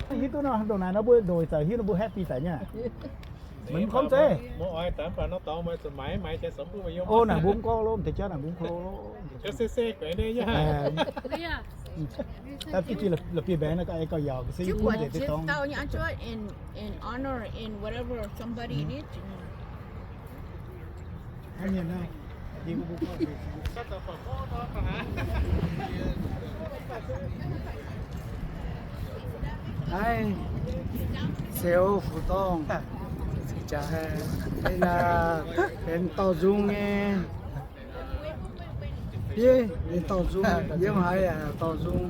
Hiuv duqv nor, ndongc naaic nor mbuo ndongc zaqc hiuv nor mbuo happy daic nyei. Mv gorngv zeiz. O, naaic mbuo mv gorngv lov, deix jauv naaic mbuo mv gorngv lov. Da'fih jiex la'bieiv mbaengx naaic gauh yaac se in honor in whatever somebody needs. Naaiv Seix Fuqv Dorngh, benx dorh nzung nyei. Yie, dorh nzung, yiem haaix yaac dorh nzung.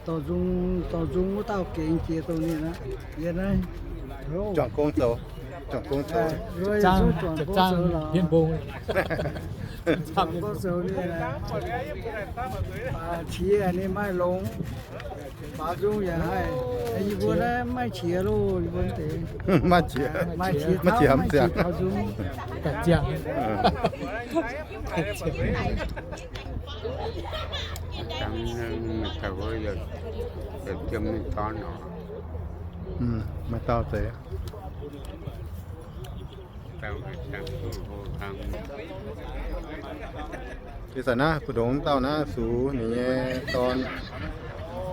Dorh nzung, dorh nzung wuov dauh gengx jiex dongh ninh aqv. Yie naaiv juangc gong zoux, juangc gong zoux. Juangc gong zoux lorqc. Juangc gong zoux ninh, qiex ninh maaih longx, baaux nzung yaac haih. Yie mbuo naaiv maaih qiex loh, yie mbuo deix. Maaih qiex, maaih qiex, maaih qiex, maaih qiex baaux nzung. Maaih dauh deix. Ih zanc naaiv mbu'ndongx dauh naaiv sux ninh nyei dorn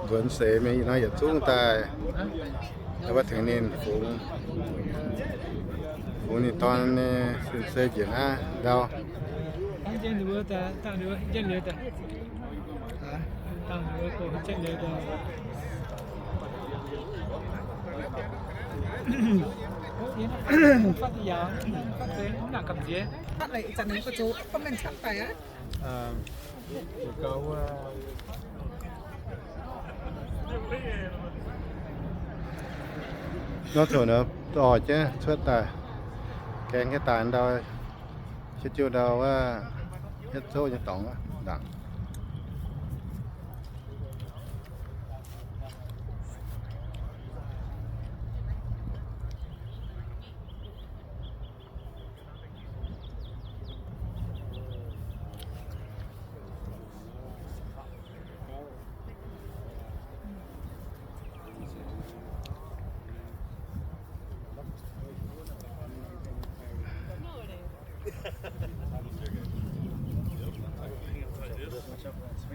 nzuonx seix mingh, ih hnoi yietc zungv daaih, wuov tengx ninh fungx, fungx ninh dorn nyei sin se njiec naaiv ndau. Nor coc nor oix jienv cuotv daaih, gaeng jienv daaih ndau, jienv jiu ndau wuov, yietv zouv nyei dorngx ndaangc.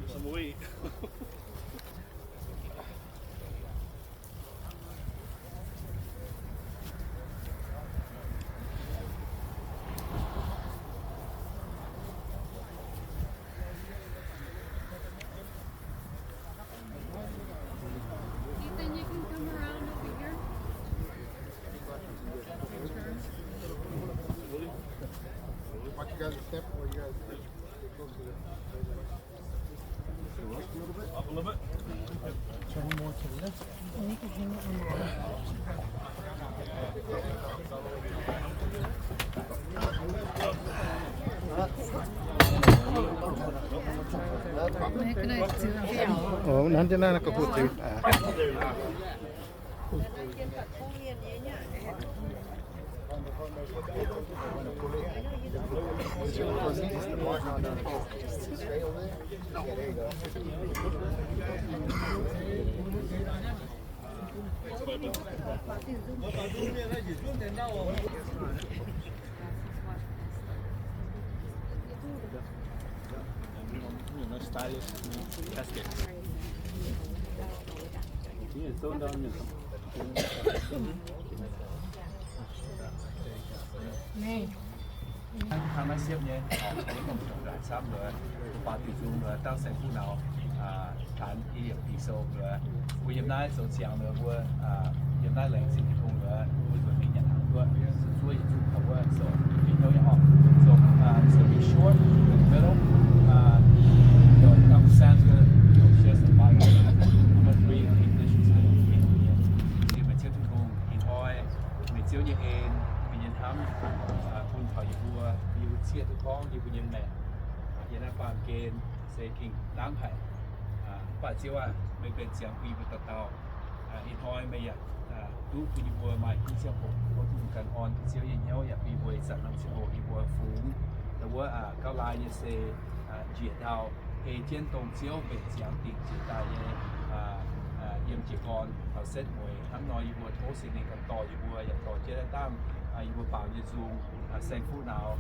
Some weight. Ethan, you can come around over here. Watch you guys step before you guys get close to the. Hnangv jiex naaiv gauh kuv ziux. Hnangv naaiv siepv nyei, mbuo dongh zoux nzangc camv nduov, mbuo baaux diuc nzung nduov, dangh saeng-kuv naux, taanx i yiemc Ging-Sou nduov, mbuo yiem naaiv zoux ziangx nduov, mbuo yiem naaiv laengz zingh Tin-Hungh nduov, mbuo nzuonx mingh nyanc hnaangx nduov, zuov yietc zungv taux wuov, so, mingh hnyouv nyei orqc. So, it's gonna be short, in the middle, you know, Uncle Sam's gonna, you know, share some Bible. I'm gonna read in English instead of in Vietnamese. Meih Ziouv Tin-Hungh, ih hnoi meih Ziouv nyei en, meih nyei hnamv bun taux yie mbuo, yie mbuo zieqv duqv gorngv yie mbuo nyei maengc yiem naaiv baamh gen se gengh nangv haic. Mv baac Ziouv aah, meih benx ziangx bun yie mbuo dauh dauh. Ih hnoi meih yaac duqv bun yie mbuo maaih kuv ziangh hoc, tov Tin-Hungh ganh orn bun Ziouv nyei hnyouv yaac bun yie mbuo ih zanc norm ziangh hoc yie mbuo fungx wuov gauv laai nyei se njiec ndau, hei jienv dongh Ziouv mbenc ziangx dingc jiex daaih nyei yiem jiez gorn taux setv mueiz. Hnangv nor yie mbuo tov Singx Lingh ganh dorh yie mbuo yaac dorh jienv naaiv dangh yie mbuo baaux nyei nzung, saeng-kuv naux,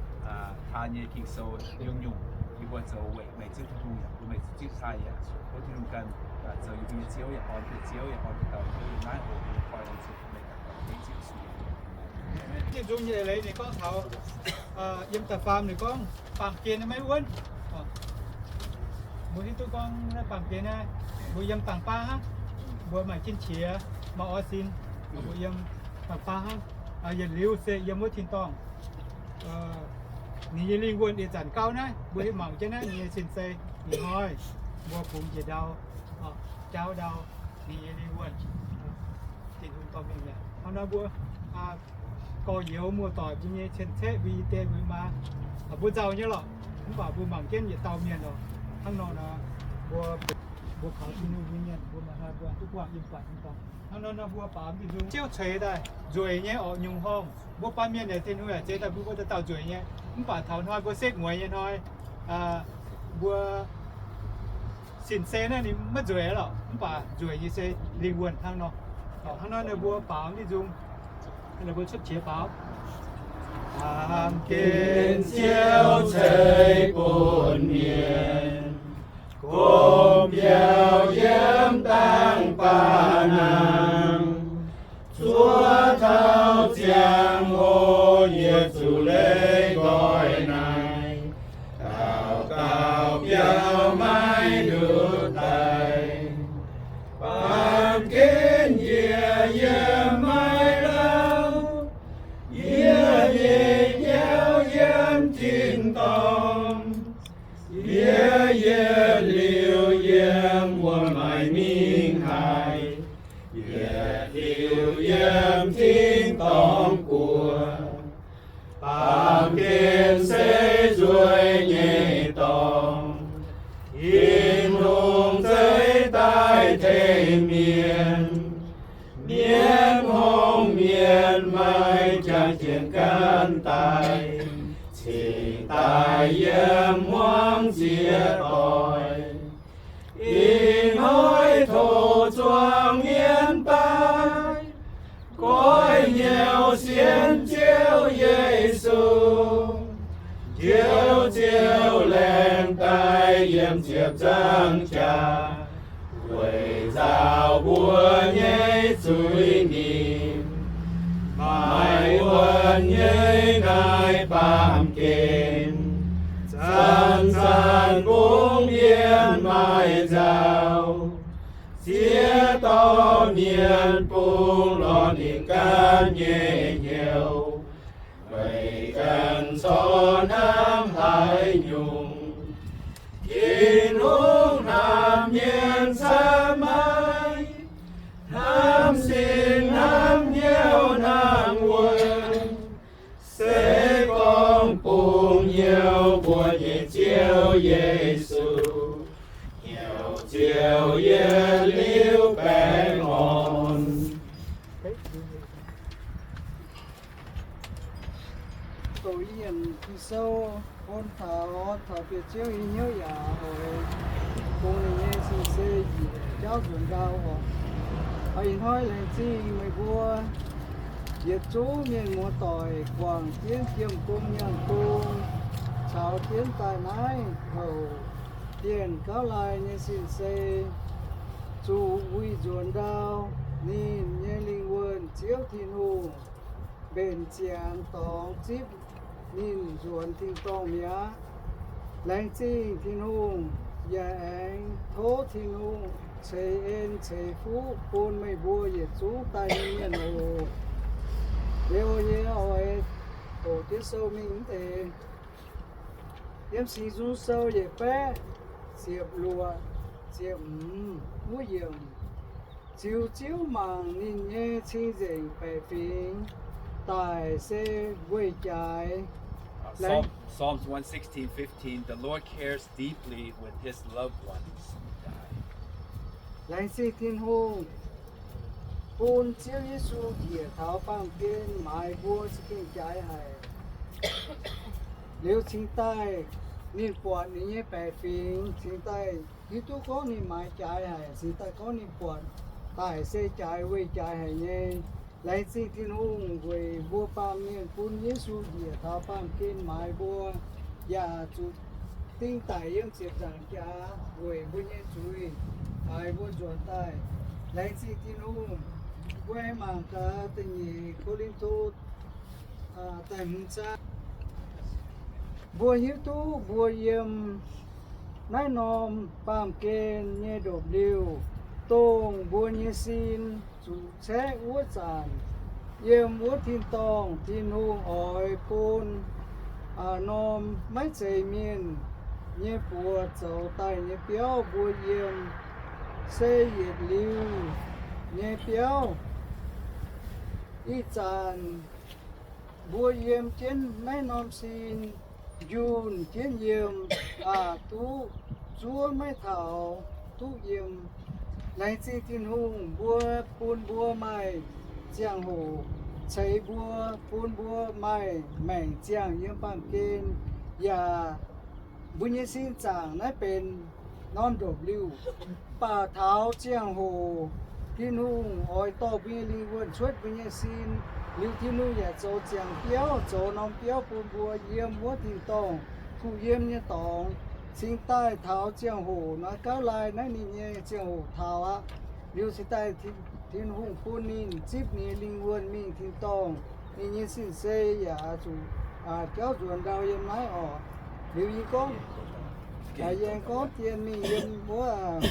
taan nyei Ging-Sou nyungc-nyungc yie mbuo zoux weic meih Ziouv Tin-Hungh yaac bun meih zipv taaih yaac tov Tin-Hungh ganh zoux yie mbuo nyei Ziouv yaac orn bieqc Ziouv yaac orn bieqc dauh Ziouv yiem naaiv oc. Yie mbuo koi norm ziouc bun meih ganh dorh dengv Ziouv Yesu. Diuh nzung nyei leiz ninh gorngv taux yiem da'faam ninh gorngv baamh gen maiv wuonv. Mbuo hiuv duqv gorngv naaiv baamh gen naaiv, mbuo yiem dangh baav hnangv, mbuo maaih jienv qiex, maaih oix sin, mbuo yiem dangh baav hnangv. Yietc liuz se yiem wuov tin-dorngh. Ninh nyei lingh wuonh ih zanc gauv naaiv, mbuo hiuv mangc jienv naaiv ninh nyei sin-sei, ih hnoi mbuo bungx njiec ndau, jaauv ndau, ninh nyei lingh wuonh, Tin-Hungh dorh mingh mi'aqv. Hnangv nor mbuo gorx-youz muoz-doic mbuo nyei cien-ceqv mbuo i dien mbuo maa, mbuo nzauh nyei lorqc, mv baac mbuo mangc jienv yietc dauh mienh oc. Hnangv nor nor, mbuo, mbuo kaux Tin-Hungh nyei mienh, mbuo maaih hnoi mbuo duqv buangh yiem buatc nyei dorngx. Hnangv nor nor mbuo baamz Tin-Hungh, Ziouv ceix daaih nzueic nyei orqc nyungc horngh. Mbuo baamh mienh naaic Tin-Hungh yaac ceix daaih mbuo dauh dauh nzueic nyei. Mv baac taux hnoi mbuo setv mueiz nyei hnoi, mbuo sin-sei naaiv ninh maiv nzueic lorqc, mv baac nzueic nyei se lingh wuonh hnangv nor. Hnangv nor ninh mbuo baamz Tin-Hungh, ninh mbuo cuotv qiex baaux. Baamh gen Ziouv ceix bun mienh, gomh biauv yiem dangh baav nangh. Zuov taux ziangh hoc yietc zuqc leiz nqoi naaic, daux gaux biauv maiv nduqc daic. Baamh gen yie yiem maiv lauh, yie nyei hnyouv yiem tin-dorngh. Yie yietc liuz yiem wuom-waaic mingh haic, yietc liuz yiem tin-dorngh guoqv. Baamh gen se nzueic nyei dorngx, Tin-Hungh zeiz daaih tengx mienh. Mienh hngongx mienh maaih jaax-jienv gan daaih, cingx daaih yiem hmuangv ziex doic. Ih hnoi tov zuangx mienv daaih, goiv hnyouv sienx Ziouv Yesu. Njoux Ziouv laengz daaih yiem ziepc nzangc jaax, weic nzauh mbuo nyei zuiz-nimc. Maaih wuonh nyei naaiv baamh gen, zanc-zanc bungx mienh maaih nzauh. Ziex dauh mienh bungx lorz ninh ganh nyei hnyouv, meih ganh corc hnamv haaix nyungc? Tin-Hungh hnamv mienh camv maiv? Hnamv sin, hnamv hnyouv, hnamv wuonh, se gorngv bungx hnyouv mbuo nyei Ziouv Yesu, hnyouv Ziouv yietc liuz baengh orn. Douc yie nyanc Ging-Sou bun taux, taux bieqc Ziouv nyei hnyouv yaac oix bungx ninh nyei sin-sei njiec jauv nzuonx ndau oc. Ih hnoi laengz zingh meih mbuo yietc zungv mienh muoz-doic guangc jienv jiem-bung nyaanh bung caux jienv daaih naaiv houc dienh gauv laai nyei sin-sei, zuqc wuih nzuonx ndau. Ninh nyei lingh wuonh Ziouv Tin-Hungh mbenc ziangx dorngx zipv ninh nzuonx tin-dorngh mi'aqv. Laengz zingh Tin-Hungh, yaac aengx tov Tin-Hungh ceix en ceix fuqv bun meih mbuo yietc zungv daaih nyei mienh oc. Liuz yie oix doqc jienv sou mingh wuov deix. Yiem Singx Nzung Sou yietc baeqv ziepc luoqc, ziepc hmz wuov yiemc. Ziux Ziouv mangc ninh nyei cing-nzengc baeqc fingx daic se weih jaaix. Uh, Psalm, Psalms one sixteen fifteen, the Lord cares deeply when his loved ones die. Laengz zingh Tin-Hungh bun Ziouv Yesu njiec taux baamh gen maaiz mbuo za'gengh jaaix haic. Liuz cingx daaih ninh buatc ninh nyei baeqc fingx, cingx daaih hiuv duqv gorngv ninh maaiz jaaix haic, cingx daaih gorngv ninh buatc daic se jaaix weih jaaix haic nyei. Laengz zingh Tin-Hungh weic mbuo baamh mienh bun Yesu njiec taux baamh gen maaiz mbuo, yaac zuqc ding daic yiem ziepc nzaangc jaax weic mbuo nyei zuiz maaiz mbuo nzuonx daaih. Laengz zingh Tin-Hungh. Mbuo aengx mangc gaax da'nyeic Ko^lin^to da'hmz zaang. Mbuo hiuv duqv mbuo yiem naaiv norm baamh gen nyei ndopv-liuh, dongh mbuo nyei sin zuqc caeqv wuov zanc, yiem wuov tin-dorngh Tin-Hungh oix bun norm maiv zeiz mienh nyei buoz zoux daaih nyei biauv mbuo yiem, se yietc liuz nyei biauv. Ih zanc mbuo yiem jienv naaiv norm sin, njunh jienv yiem, aqc duqv zuov maiv taux duqv yiem. Laengz zingh Tin-Hungh mbuo, bun mbuo maaih ziangh hoc ceix mbuo, bun mbuo maaih maengc ziangh yiem baamh gen, yaac mbuo nyei sin zaangc naaiv benx norm ndopv-liuh. Mv baac taux ziangh hoc Tin-Hungh oix dorh mbuo nyei lingh wuonh cuotv mbuo nyei sin, liuz Tin-Hungh yaac zoux ziangx biauv, zoux norm biauv bun mbuo yiem wuov tin-dorngh kuh yiem nyei dorngx. Cingx daaih taux ziangh hoc naaiv gauv lai naaiv ninh nyei ziangh hoc taux aqv. Liuz cingx daaih Tin-Hungh bun ninh zipv ninh nyei lingh wuonh mingh tin-dorngh, ninh nyei sin sei yaac zuqc jauv nzuonx ndau yiem naaiv orqc. Liuz yie gorngv, yie aengx gorngv dien mingh yiem wuov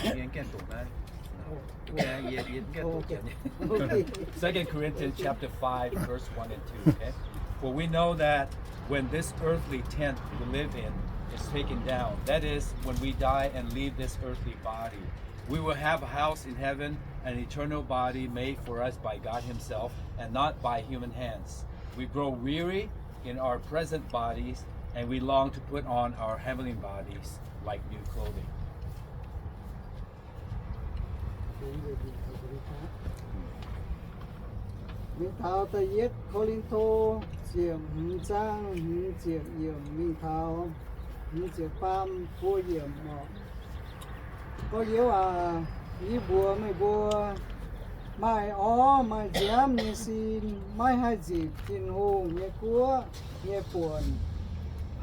Second Corinthians chapter five, verse one and two, okay? For we know that when this earthly tent we live in is taken down, that is, when we die and leave this earthly body, we will have a house in heaven, an eternal body made for us by God Himself and not by human hands. We grow weary in our present bodies, and we long to put on our heavenly bodies like new clothing. Mingh taux da'yietv Ko^lin^to ziepc hmz zaang hmz ziepc yiemc mingh taux hmz ziepc faam buo yiemc oc. Gorx-youz aac, yie mbuox meih mbuo, maaih orv maaih nziaamv nyei sin maiv haih nzipc Tin-Hungh nyei guoqv nyei buonc.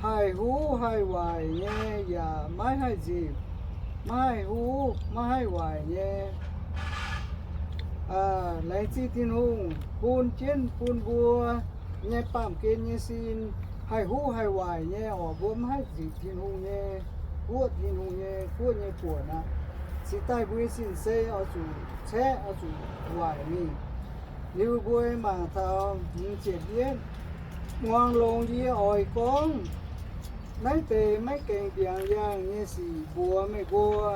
Haih huv haih waaic nyei yaac maiv haih nzipc maiv haih huv maiv haih waaic nyei. Laengz zingh Tin-Hungh bun jienv bun mbuo nyei baamh gen nyei sin haih huv haih waaic nyei oc. Mbuo maiv haih nzipc Tin-Hungh nyei guoqv, Tin-Hungh nyei guoqv nyei buonc aqv. Cingx daaih mbuo nyei sin-sei oix zuqc caeqv, oix zuqc waaic mingh. Liuz mbuo mangc taux hmz ziepc yietv, muangx longx yie oix gorngv naaiv deix maiv gaengh mbiaangx yangh nyei sic mbuox meih mbuo.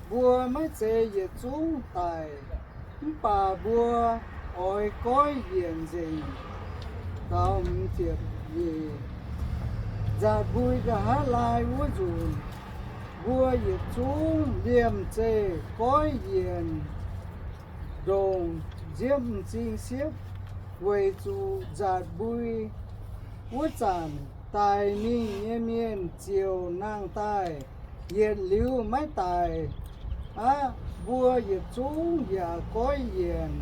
Mbuo maiv zeiz yietc zungv daic, mv baac mbuo oix goiv yienc nzengc. Taux hmz ziepc nyeic, nzaatc mbui nqa'haav laai wuov nzunc, mbuo yietc zungv liemh zeih goiv yienc ndongc nziepv m'zing siepv, weic zuqc nzaatc mbui wuov zanc daic mingh nyei mienh ziouc nangh daaih, yietc liuz maiv daic aqv. Mbuo yietc zungv yaac goiv yienc,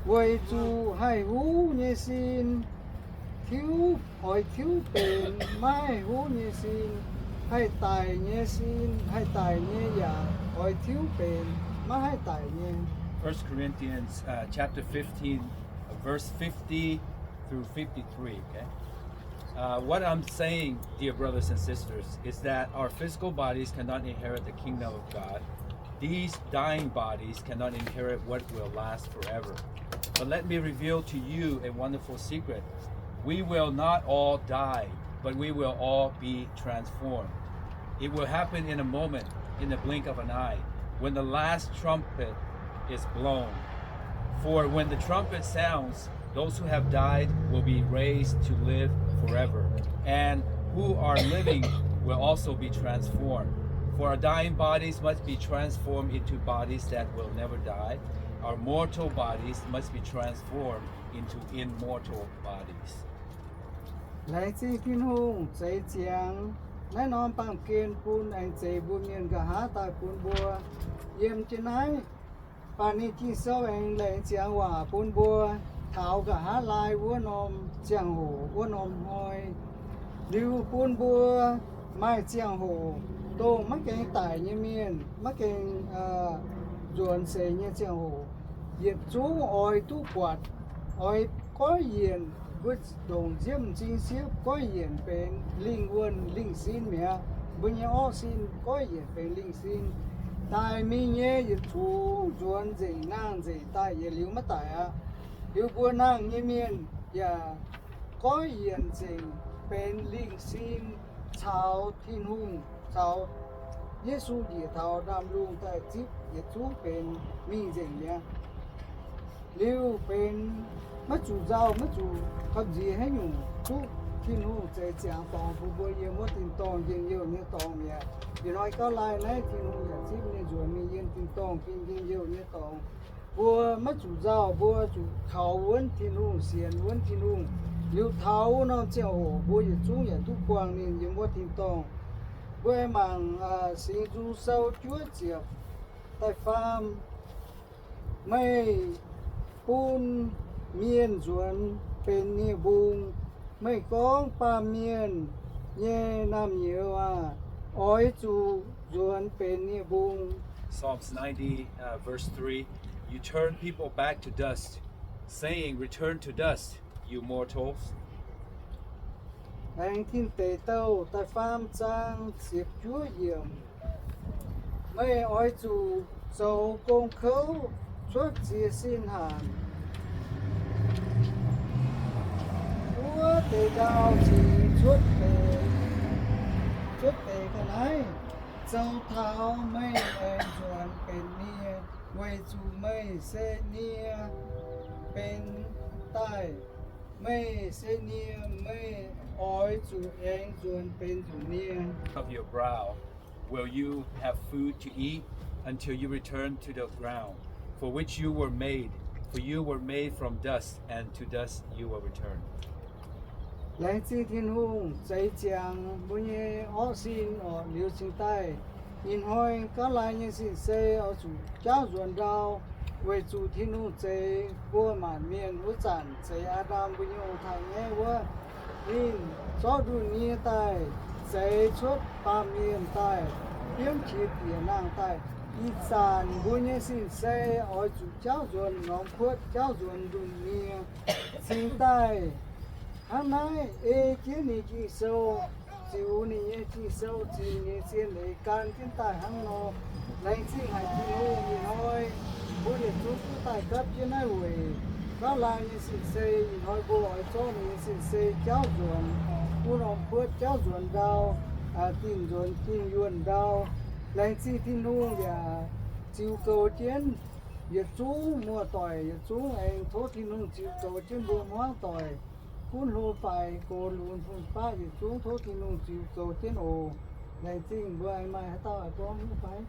weic zuqc haih huv nyei sin tiuv, oix tiuv benx maiv haih huv nyei sin. Haih daic nyei sin, haih daic nyei yaac oix tiuv benx maiv haih daic nyei. First Corinthians, uh, chapter fifteen, uh, verse fifty through fifty-three, okay? Uh, what I'm saying, dear brothers and sisters, is that our physical bodies cannot inherit the kingdom of God. These dying bodies cannot inherit what will last forever. But let me reveal to you a wonderful secret. We will not all die, but we will all be transformed. It will happen in a moment, in the blink of an eye, when the last trumpet is blown. For when the trumpet sounds, those who have died will be raised to live forever, and who are living will also be transformed. For our dying bodies must be transformed into bodies that will never die. Our mortal bodies must be transformed into immortal bodies. Laengz zingh Tin-Hungh zeix ziangx naaiv norm baamh gen bun aengx zeix mbuo mienh nqa'haav daaih bun mbuo yiem jienv naaiv. Baac ninh Ging-Sou aengx laengz ziangx waac bun mbuo taux nqa'haav laai wuov norm ziangh hoc, wuov norm hnoi. Liuz bun mbuo maaih ziangh hoc dongh maiv gaengh daic nyei mienh, maiv gaengh nzuonx seix nyei ziangh hoc, yietc zungv oix duqv buatc, oix goiv yienc mbuo ndongc nziemv m'zing siepv goiv yienc benx lingh wuonh lingh sin mi'aqv. Mbuo nyei orqv sin goiv yienc benx lingh sin. Daic mingh nyei yietc zungv nzuonx nzengc, nangh nzengc daaih yietc liuz maiv daic aqv. Liuz mbuo nangh nyei mienh yaac goiv yienc nzengc benx lingh sin caux Tin-Hungh, caux Yesu njiec taux ndaamv-lungh daaih zipv yietc zungv benx mingh nzengc mi'aqv. Liuz benx maiv zuqc nzauh, maiv zuqc gamh nziex haaix nyungc, duqv Tin-Hungh zeix ziangx dorngx bun mbuo yiem wuov tin-dorngh njien-youh nyei dorngx mi'aqv. Ih hnoi gauh laai naaiv Tin-Hungh yaac zipv ninh nzuonx mingh yiem tin-dorngh njien-youh nyei dorngx. Mbuo maiv zuqc nzauh, mbuo zuqc kaux wuonv Tin-Hungh, sienx wuonv Tin-Hungh. Liuz taux wuov norm ziangh hoc mbuo yietc zungv yaac duqv buangh ninh yiem wuov tin-dorngh. Mbuo aengx mangc Singx Nzung Sou juov ziepc da'faam. Meih bun mienh nzuonx benx nie-mbung. Meih gorngv baamh mienh nyei naamh nyouz aah! Oix zuqc nzuonx benx nie-mbung. Psalms ninety, uh, verse three, you turn people back to dust, saying, return to dust, you mortals. Aengx Tin Deic Douh da'faam zaang ziepc juov yiemc. Meih oix zuqc zoux gong kouv cuotv ziex sin hanc. Wuov deix ndau cingx cuotv deix, cuotv deix ga'naaiv, zoux taux meih aengx nzuonx benx nie, weic zuqc meih se nie benx daaih. Meih se nie, meih oix zuqc aengx nzuonx benx zuqc nie. Of your brow, will you have food to eat until you return to the ground, for which you were made? For you were made from dust, and to dust you will return. Laengz zingh Tin-Hungh zeix ziangx mbuo nyei orqv sin orqc liuz cingx daaih. Ih hnoi gauh laai nyei sin se oix zuqc jaauv nzuonx ndau, weic zuqc Tin-Hungh zeix mbuo maanc mienh wuov zanc, zeix Aa^ndam mbuo nyei ong-taaix-ngaeqv wuov, ninh zorqv ndunh nie daaih zeix cuotv baamh mienh daaih, biomv qiex bieqc nangh daaih. Ih zanc mbuo nyei sin se oix zuqc jaauv nzuonx norm kuotv, jaauv nzuonx ndunh nie. Cingx daaih hnangv naaiv ei jienv ninh Ging-Sou, ziux ninh nyei Ging-Sou, ziux ninh nyei zien leiz gan jienv daaih hnangv nor. Laengz zingh haic Tin-Hungh ih hnoi mbuo yietc zungv duqv daaih gapv jienv naaiv weic gauv laai nyei sin se ih hnoi mbuo oix zorqv ninh nyei sin se jaauv nzuonx wuov norm kuotv, jaauv nzuonx ndau, dingh nzuonx dingh yuonh ndau. Laengz zingh Tin-Hungh yaac ziux goux jienv yietc zungv muoz-doic, yietc zungv aengx tov Tin-Hungh ziux goux jienv mbuo hmuangv doic, gunv hlo faix, gox lunx, fun-faqv, yietc zungv tov Tin-Hungh ziux goux jienv oc. Laengz zingh. Mbuo aengx maaih haaix dauh oix gorngv nyei fai?